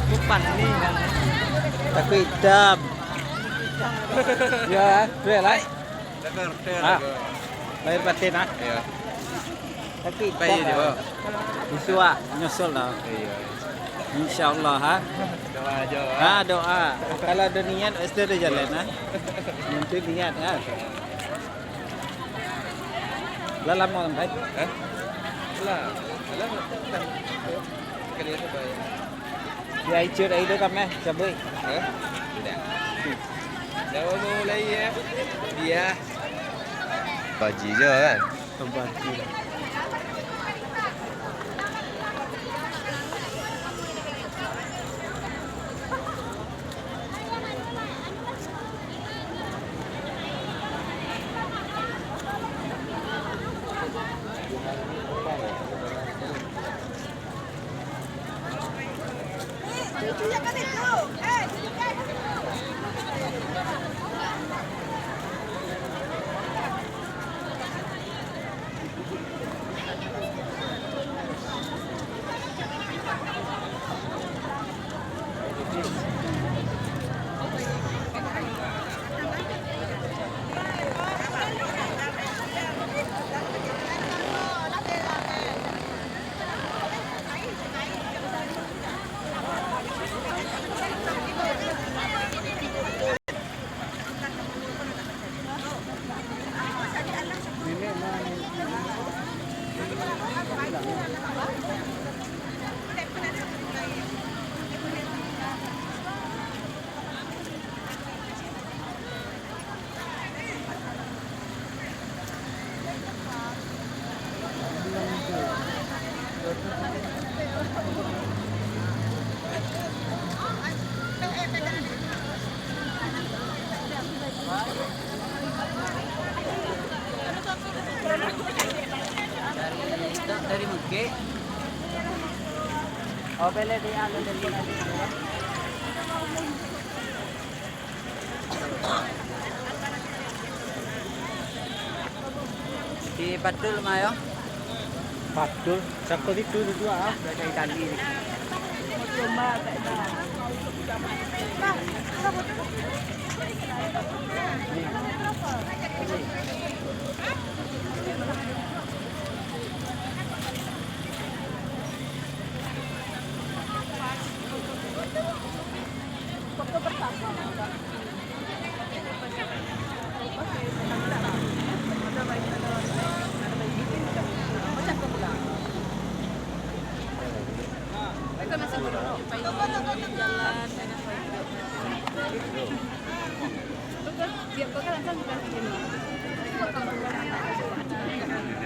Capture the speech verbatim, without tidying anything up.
Bukan ni. Tapi hitam. Ya, betul lah. Betul, betul. Ah. Lahir batin, ah. Ya. Tapi baik dah. Dia, Pak. Besok, ah, nyusul dah. Iya. Insya Allah, ha. Doa aja, ha. Ha, doa. Kalau ada niat, pasti ada jalan, ha. Nanti niat, ha. Lah lama sampai? Hah? Lah. Lah, kan. Sekali sampai. Ya, icut air tu kan, meh, cabut. Hah? Tidak. Dah mulai, ya. Dia. Baji je, kan? Pembantu. Dari, dari Mekah. Oh, boleh di anu dari Di Patul, ma, yo? Patul, siapa itu dua, ah? Dari Itali ni.